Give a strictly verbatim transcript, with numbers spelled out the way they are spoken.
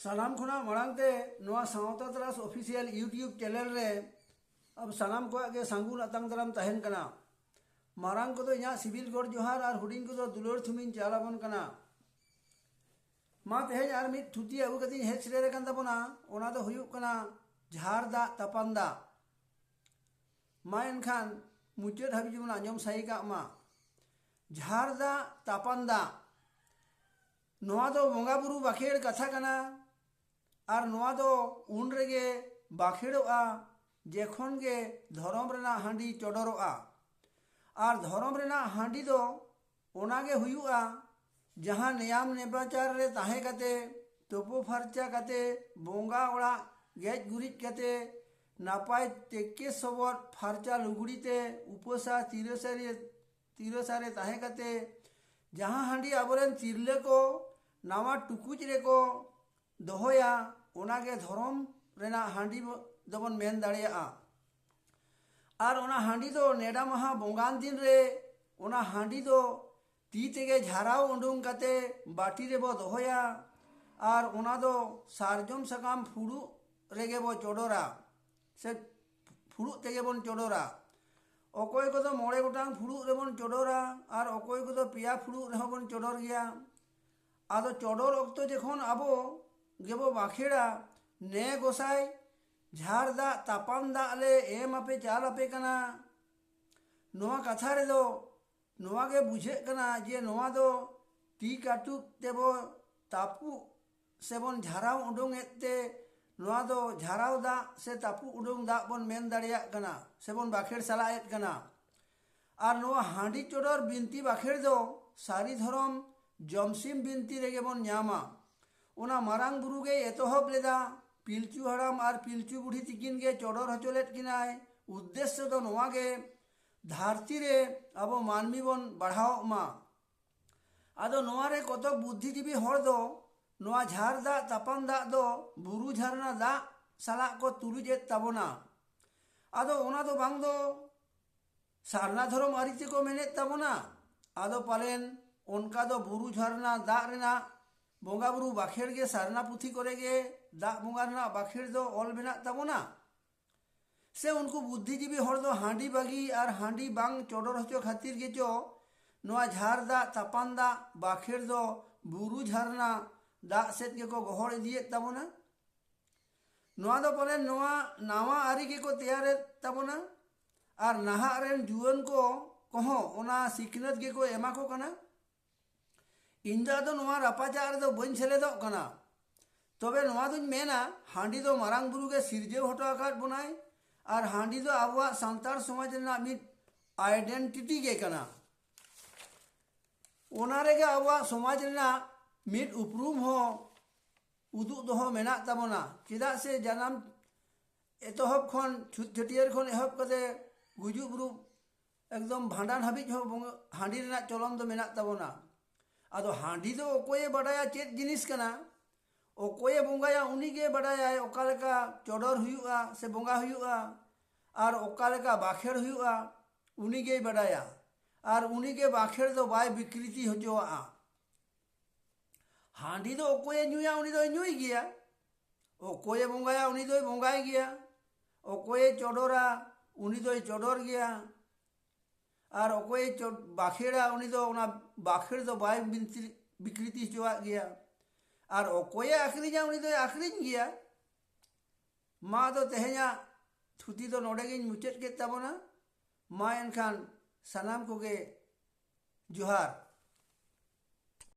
ᱥᱟᱱᱟᱢ ᱠᱷᱚᱱᱟᱜ ᱢᱟᱲᱟᱝ ᱛᱮ ᱱᱚᱣᱟ ᱥᱟᱶᱛᱟ ᱛᱟᱨᱟᱥ ᱚᱯᱷᱤᱥᱤᱭᱟᱞ YouTube ᱪᱮᱱᱮᱞ ᱨᱮ ᱟᱵᱚ ᱥᱟᱱᱟᱢ ᱠᱚᱣᱟᱜ ᱜᱮ ᱥᱟᱹᱜᱩᱱ ᱟᱛᱟᱝ ᱫᱟᱨᱟᱢ ᱛᱟᱦᱮᱱ ᱠᱟᱱᱟ᱾ ᱢᱟᱨᱟᱝ ᱠᱚᱫᱚ ᱤᱧᱟᱹᱜ ᱥᱤᱵᱤᱞ ᱜᱚᱰ ᱡᱚᱦᱟᱨ ᱟᱨ ᱦᱩᱰᱤᱧ ᱠᱚᱫᱚ ᱫᱩᱞᱟᱹᱲ ᱛᱷᱩᱢᱤᱧ ᱪᱟᱞ ᱟᱵᱚᱱ ᱠᱟᱱᱟ᱾ ᱢᱟ ᱛᱮᱦᱮᱧ ᱟᱨ ᱢᱤᱫ ᱛᱷᱩᱛᱤ ᱟᱹᱜᱩ ᱠᱟᱛᱮᱧ ᱦᱮᱡ ᱥᱮᱴᱮᱨ ᱟᱠᱟᱱ ᱛᱟᱵᱚᱱᱟ, ᱚᱱᱟ ᱫᱚ ᱦᱩᱭᱩᱜ ᱠᱟᱱᱟ ᱡᱷᱟᱨ ᱫᱟᱜ ᱛᱟᱯᱟᱱ ᱫᱟᱜ᱾ ᱢᱟ ᱮᱱᱠᱷᱟᱱ ᱢᱩᱪᱟᱹᱫ ᱦᱟᱹᱵᱤᱡ ᱵᱚᱱ ᱟᱸᱡᱚᱢ ᱥᱟᱹᱭ ᱠᱟᱜ ᱢᱟ᱾ ᱡᱷᱟᱨ ᱫᱟᱜ ᱛᱟᱯᱟᱱ ᱫᱟᱜ, ᱱᱚᱣᱟ ᱫᱚ ᱵᱚᱸᱜᱟ ᱵᱩᱨᱩ ᱵᱟᱠᱷᱮᱲ ᱠᱟᱛᱷᱟ ᱠᱟᱱᱟ᱾ ᱟᱨ ᱱᱚᱣᱟ ᱫᱚ ᱩᱱ ᱨᱮᱜᱮ ᱵᱟᱠᱷᱮᱲᱚᱜᱼᱟ, ᱡᱮᱠᱷᱚᱱ ᱜᱮ ᱫᱷᱚᱨᱚᱢ ᱨᱮᱱᱟᱜ ᱦᱟᱺᱰᱤ ᱪᱚᱰᱚᱨᱚᱜᱼᱟ᱾ ᱟᱨ ᱫᱷᱚᱨᱚᱢ ᱨᱮᱱᱟᱜ ᱦᱟᱺᱰᱤ ᱫᱚ ᱚᱱᱟ ᱜᱮ ᱦᱩᱭᱩᱜᱼᱟ, ᱡᱟᱦᱟᱸ ᱱᱮᱭᱟᱢ ᱱᱮᱢᱟᱪᱟᱨ ᱨᱮ ᱛᱟᱦᱮᱸ ᱠᱟᱛᱮ, ᱛᱩᱯᱩ ᱯᱷᱟᱨᱪᱟ ᱠᱟᱛᱮ, ᱵᱚᱸᱜᱟ ᱚᱲᱟᱜ ᱜᱮᱡ ᱜᱩᱨᱤᱡ ᱠᱟᱛᱮ, ᱱᱟᱯᱟᱭ ᱛᱮᱠᱮ ᱥᱚᱵᱚᱫ ᱯᱷᱟᱨᱪᱟ ᱞᱩᱜᱽᱲᱤ ᱛᱮ ᱩᱯᱟᱹᱥᱟ ᱛᱤᱨᱟᱹᱥᱟᱹᱨᱤ ᱛᱤᱨᱟᱹᱥᱟ ᱨᱮ ᱛᱟᱦᱮᱸ ᱠᱟᱛᱮ, ᱡᱟᱦᱟᱸ ᱦᱟᱺᱰᱤ ᱟᱵᱚᱨᱮᱱ ᱛᱤᱨᱞᱟᱹ ᱠᱚ ᱱᱟᱣᱟ ᱴᱩᱠᱩᱡ ᱨᱮᱠᱚ ᱫᱚᱦᱚᱭᱟ, ᱚᱱᱟᱜᱮ ᱫᱷᱚᱨᱚᱢ ᱨᱮᱱᱟᱜ ᱦᱟᱺᱰᱤ ᱵᱚ- ᱫᱚᱵᱚᱱ ᱢᱮᱱ ᱫᱟᱲᱮᱭᱟᱜᱼᱟ᱾ ᱟᱨ ᱚᱱᱟ ᱦᱟᱺᱰᱤ ᱫᱚ ᱱᱮᱰᱟ ᱢᱟᱦᱟ ᱵᱚᱸᱜᱟᱱ ᱫᱤᱱ ᱨᱮ ᱚᱱᱟ ᱦᱟᱺᱰᱤ ᱫᱚ ᱛᱤ ᱛᱮᱜᱮ ᱡᱷᱟᱨᱟᱣ ᱩᱰᱩᱝ ᱠᱟᱛᱮ ᱵᱟᱹᱴᱤ ᱨᱮᱵᱚ ᱫᱚᱦᱚᱭᱟ᱾ ᱟᱨ ᱚᱱᱟ ᱫᱚ ᱥᱟᱨᱡᱚᱢ ᱥᱟᱠᱟᱢ ᱯᱷᱩᱲᱩᱜ ᱨᱮᱜᱮ ᱵᱚ ᱪᱚᱰᱚᱨᱟ, ᱥᱮ ᱯᱷᱩᱲᱩᱜ ᱛᱮᱜᱮ ᱵᱚᱱ ᱪᱚᱰᱚᱨᱟ᱾ ᱚᱠᱚᱭ ᱠᱚᱫᱚ ᱢᱚᱬᱮ ᱜᱚᱴᱟᱝ ᱯᱷᱩᱲᱩᱜ ᱨᱮᱵᱚᱱ ᱪᱚᱰᱚᱨᱟ, ᱟᱨ ᱚᱠᱚᱭ ᱠᱚᱫᱚ ᱯᱮᱭᱟ ᱯᱷᱩᱲᱩᱜ ᱨᱮᱦᱚᱸ ᱵᱚᱱ ᱪᱚᱰᱚᱨ ᱜᱮᱭᱟ᱾ ᱟᱫᱚ ᱪᱚᱰᱚᱨ ᱚᱠᱛᱚ ᱡᱚᱠᱷᱚᱱ ᱟᱵᱚ ᱜᱮᱵᱚ ᱵᱟᱸᱠᱷᱮᱲᱟ, "ᱱᱮ ᱜᱚᱸᱥᱟᱭ, ᱡᱷᱟᱨ ᱫᱟᱜ ᱛᱟᱯᱟᱱ ᱫᱟᱜ ᱞᱮ ᱮᱢ ᱟᱯᱮ ᱪᱟᱞ ᱟᱯᱮ ᱠᱟᱱᱟ", ᱱᱚᱣᱟ ᱠᱟᱛᱷᱟ ᱨᱮᱫᱚ ᱱᱚᱣᱟ ᱜᱮ ᱵᱩᱡᱷᱟᱹᱜ ᱠᱟᱱᱟ ᱡᱮ ᱱᱚᱣᱟ ᱫᱚ ᱛᱤ ᱠᱟᱹᱴᱩᱵ ᱛᱮᱵᱚ ᱛᱟᱹᱯᱩᱜ ᱥᱮᱵᱚᱱ ᱡᱷᱟᱨᱟᱣ ᱩᱰᱩᱝ ᱮᱫ ᱛᱮ, ᱱᱚᱣᱟ ᱫᱚ ᱡᱷᱟᱨᱟᱣ ᱫᱟᱜ ᱥᱮ ᱛᱟᱹᱯᱩᱜ ᱩᱰᱩᱝ ᱫᱟᱜ ᱵᱚᱱ ᱢᱮᱱ ᱫᱟᱲᱮᱭᱟᱜ ᱠᱟᱱᱟ, ᱥᱮᱵᱚᱱ ᱵᱟᱠᱷᱮᱲ ᱥᱟᱞᱟᱜ ᱮᱫ ᱠᱟᱱᱟ᱾ ᱟᱨ ᱱᱚᱣᱟ ᱦᱟᱺᱰᱤ ᱪᱚᱰᱚᱨ ᱵᱤᱱᱛᱤ ᱵᱟᱠᱷᱮᱲ ᱫᱚ ᱥᱟᱹᱨᱤ ᱫᱷᱚᱨᱚᱢ ᱡᱚᱢᱥᱤᱢ ᱵᱤᱱᱛᱤ ᱨᱮᱜᱮ ᱵᱚᱱ ᱧᱟᱢᱟ᱾ ᱚᱱᱟ ᱢᱟᱨᱟᱝ ᱵᱩᱨᱩ ᱜᱮᱭ ᱮᱛᱚᱦᱚᱵ ᱞᱮᱫᱟ, ᱯᱤᱞᱪᱩ ᱦᱟᱲᱟᱢ ᱟᱨ ᱯᱤᱞᱪᱩ ᱵᱩᱲᱦᱤ ᱛᱤᱠᱤᱱ ᱜᱮ ᱪᱚᱰᱚᱨ ᱦᱚᱪᱚ ᱞᱮᱫ ᱠᱤᱱᱟᱭ᱾ ᱩᱫᱽᱫᱮᱥᱥᱚ ᱫᱚ ᱱᱚᱣᱟ ᱜᱮ, ᱫᱷᱟᱹᱨᱛᱤ ᱨᱮ ᱟᱵᱚ ᱢᱟᱹᱱᱢᱤ ᱵᱚᱱ ᱵᱟᱲᱦᱟᱣᱚᱜ ᱢᱟ᱾ ᱟᱫᱚ ᱱᱚᱣᱟ ᱨᱮ ᱠᱚᱛᱚᱠ ᱵᱩᱫᱽᱫᱷᱤᱡᱤᱵᱤ ᱦᱚᱲ ᱫᱚ ᱱᱚᱣᱟ ᱡᱷᱟᱨ ᱫᱟᱜ ᱛᱟᱯᱟᱱ ᱫᱟᱜ ᱫᱚ ᱵᱩᱨᱩ ᱡᱷᱟᱨᱱᱟ ᱫᱟᱜ ᱥᱟᱞᱟᱜ ᱠᱚ ᱛᱩᱞᱩᱡ ᱮᱫ ᱛᱟᱵᱚᱱᱟ᱾ ᱟᱫᱚ ᱚᱱᱟ ᱫᱚ ᱵᱟᱝ ᱫᱚ ᱥᱟᱨᱱᱟ ᱫᱷᱚᱨᱚᱢ ᱟᱹᱨᱤ ᱛᱮᱠᱚ ᱢᱮᱱᱮᱫ ᱛᱟᱵᱚᱱᱟ᱾ ᱟᱫᱚ ᱯᱟᱞᱮᱱ ᱚᱱᱠᱟ ᱫᱚ ᱵᱩᱨᱩ ᱡᱷᱟᱨᱱᱟ ᱫᱟᱜ ᱨᱮᱱᱟᱜ ᱵᱚᱸᱜᱟ ᱵᱩᱨᱩ ᱵᱟᱠᱷᱮᱲ ᱜᱮ ᱥᱟᱨᱱᱟ ᱯᱩᱛᱷᱤ ᱠᱚᱨᱮ ᱜᱮ ᱫᱟᱜ ᱵᱚᱸᱜᱟ ᱨᱮᱱᱟᱜ ᱵᱟᱠᱷᱮᱲ ᱫᱚ ᱚᱞ ᱢᱮᱱᱟᱜ ᱛᱟᱵᱚᱱᱟ? ᱥᱮ ᱩᱱᱠᱩ ᱵᱩᱫᱽᱫᱷᱤᱡᱤᱵᱤ ᱦᱚᱲ ᱫᱚ ᱦᱟᱺᱰᱤ ᱵᱟᱹᱜᱤ ᱟᱨ ᱦᱟᱺᱰᱤ ᱵᱟᱝ ᱪᱚᱰᱚᱨ ᱦᱚᱪᱚ ᱠᱷᱟᱹᱛᱤᱨ ᱜᱮᱪᱚ ᱱᱚᱣᱟ ᱡᱷᱟᱨ ᱫᱟᱜ ᱛᱟᱯᱟᱱ ᱫᱟᱜ ᱵᱟᱠᱷᱮᱲ ᱫᱚ ᱵᱩᱨᱩ ᱡᱷᱟᱨᱱᱟ ᱫᱟᱜ ᱥᱮᱫ ᱜᱮᱠᱚ ᱜᱚᱦᱚᱲ ᱤᱫᱤᱭᱮᱫ ᱛᱟᱵᱚᱱᱟ? ᱱᱚᱣᱟ ᱫᱚ ᱯᱟᱞᱮᱱ ᱱᱚᱣᱟ ᱱᱟᱣᱟ ᱟᱹᱨᱤ ᱜᱮᱠᱚ ᱛᱮᱭᱟᱨᱮᱫ ᱛᱟᱵᱚᱱᱟ ᱟᱨ ᱱᱟᱦᱟᱜ ᱨᱮᱱ ᱡᱩᱣᱟᱹᱱ ᱠᱚ ᱠᱚᱦᱚᱸ ᱚᱱᱟ ᱥᱤᱠᱷᱱᱟᱹᱛ ᱜᱮᱠᱚ ᱮᱢᱟ ᱠᱚ ᱠᱟᱱᱟ᱾ ᱤᱧ ᱫᱚ ᱟᱫᱚ ᱱᱚᱣᱟ ᱨᱟᱯᱟᱪᱟᱜ ᱨᱮᱫᱚ ᱵᱟᱹᱧ ᱥᱮᱞᱮᱫᱚᱜ ᱠᱟᱱᱟ᱾ ᱛᱚᱵᱮ ᱱᱚᱣᱟ ᱫᱚᱧ ᱢᱮᱱᱟ, ᱦᱟᱺᱰᱤ ᱫᱚ ᱢᱟᱨᱟᱝ ᱵᱩᱨᱩ ᱜᱮ ᱥᱤᱨᱡᱟᱹᱣ ᱦᱚᱴᱚ ᱟᱠᱟᱫ ᱵᱚᱱᱟᱭ ᱟᱨ ᱦᱟᱺᱰᱤ ᱫᱚ ᱟᱵᱚᱣᱟᱜ ᱥᱟᱱᱛᱟᱲ ᱥᱚᱢᱟᱡᱽ ᱨᱮᱱᱟᱜ ᱢᱤᱫ ᱟᱭᱰᱮᱱᱴᱤᱴᱤ ᱜᱮ ᱠᱟᱱᱟ᱾ ᱚᱱᱟ ᱨᱮᱜᱮ ᱟᱵᱚᱣᱟᱜ ᱥᱚᱢᱟᱡᱽ ᱨᱮᱱᱟᱜ ᱢᱤᱫ ᱩᱯᱨᱩᱢ ᱦᱚᱸ ᱩᱫᱩᱜ ᱫᱚᱦᱚ ᱢᱮᱱᱟᱜ ᱛᱟᱵᱚᱱᱟ᱾ ᱪᱮᱫᱟᱜ ᱥᱮ ᱡᱟᱱᱟᱢ ᱮᱛᱚᱦᱚᱵ ᱠᱷᱚᱱ ᱪᱷᱩᱛ ᱪᱷᱟᱹᱴᱭᱟᱹᱨ ᱠᱷᱚᱱ ᱮᱦᱚᱵ ᱠᱟᱛᱮ ᱜᱩᱡᱩᱜ ᱵᱩᱨᱩ ᱮᱠᱫᱚᱢ ᱵᱷᱟᱸᱰᱟᱱ ᱦᱟᱹᱵᱤᱡ ᱦᱚᱸ ᱵᱚᱸᱜᱟ ᱦᱟᱺᱰᱤ ᱨᱮᱱᱟᱜ ᱪᱚᱞᱚᱱ ᱫᱚ ᱢᱮᱱᱟᱜ ᱛᱟᱵᱚᱱᱟ᱾ ᱟᱫᱚ ᱦᱟᱺᱰᱤ ᱫᱚ ᱚᱠᱚᱭᱮ ᱵᱟᱰᱟᱭᱟ ᱪᱮᱫ ᱡᱤᱱᱤᱥ ᱠᱟᱱᱟ, ᱚᱠᱚᱭᱮ ᱵᱚᱸᱜᱟᱭᱟ ᱩᱱᱤᱜᱮ ᱵᱟᱰᱟᱭᱟᱭ ᱚᱠᱟ ᱞᱮᱠᱟ ᱪᱚᱰᱚᱨ ᱦᱩᱭᱩᱜᱼᱟ ᱥᱮ ᱵᱚᱸᱜᱟ ᱦᱩᱭᱩᱜᱼᱟ ᱟᱨ ᱚᱠᱟ ᱞᱮᱠᱟ ᱵᱟᱠᱷᱮᱲ ᱦᱩᱭᱩᱜᱼᱟ ᱩᱱᱤᱜᱮᱭ ᱵᱟᱰᱟᱭᱟ᱾ ᱟᱨ ᱩᱱᱤᱜᱮ ᱵᱟᱠᱷᱮᱲ ᱫᱚ ᱵᱟᱭ ᱵᱤᱠᱨᱤᱛᱤ ᱦᱚᱪᱚᱣᱟᱜᱼᱟ᱾ ᱦᱟᱺᱰᱤ ᱫᱚ ᱚᱠᱚᱭᱮ ᱧᱩᱭᱟ ᱩᱱᱤ ᱫᱚᱭ ᱧᱩᱭ ᱜᱮᱭᱟ, ᱚᱠᱚᱭᱮ ᱵᱚᱸᱜᱟᱭᱟ ᱩᱱᱤ ᱫᱚᱭ ᱵᱚᱸᱜᱟᱭ ᱜᱮᱭᱟ, ᱚᱠᱚᱭᱮ ᱪᱚᱰᱚᱨᱟ ᱩᱱᱤ ᱫᱚᱭ ᱪᱚᱰᱚᱨ ᱜᱮᱭᱟ, ᱟᱨ ᱚᱠᱚᱭᱮ ᱪᱚ- ᱵᱟᱠᱷᱮᱲᱟ ᱩᱱᱤ ᱫᱚ ᱚᱱᱟ ᱵᱟᱠᱷᱮᱲ ᱫᱚ ᱵᱟᱭ ᱵᱤᱱᱛᱤ- ᱵᱤᱠᱨᱤᱛᱤ ᱦᱚᱪᱚᱣᱟᱜ ᱜᱮᱭᱟ, ᱟᱨ ᱚᱠᱚᱭᱮ ᱟᱹᱠᱷᱨᱤᱧᱟ ᱩᱱᱤ ᱫᱚᱭ ᱟᱹᱠᱷᱨᱤᱧ ᱜᱮᱭᱟ᱾ ᱢᱟ ᱟᱫᱚ ᱛᱮᱦᱮᱧᱟᱜ ᱛᱷᱩᱛᱤ ᱫᱚ ᱱᱚᱰᱮ ᱜᱤᱧ ᱢᱩᱪᱟᱹᱫ ᱠᱮᱫ ᱛᱟᱵᱚᱱᱟ᱾ ᱢᱟ ᱮᱱᱠᱷᱟᱱ ᱥᱟᱱᱟᱢ ᱠᱚᱜᱮ ᱡᱚᱦᱟᱨ᱾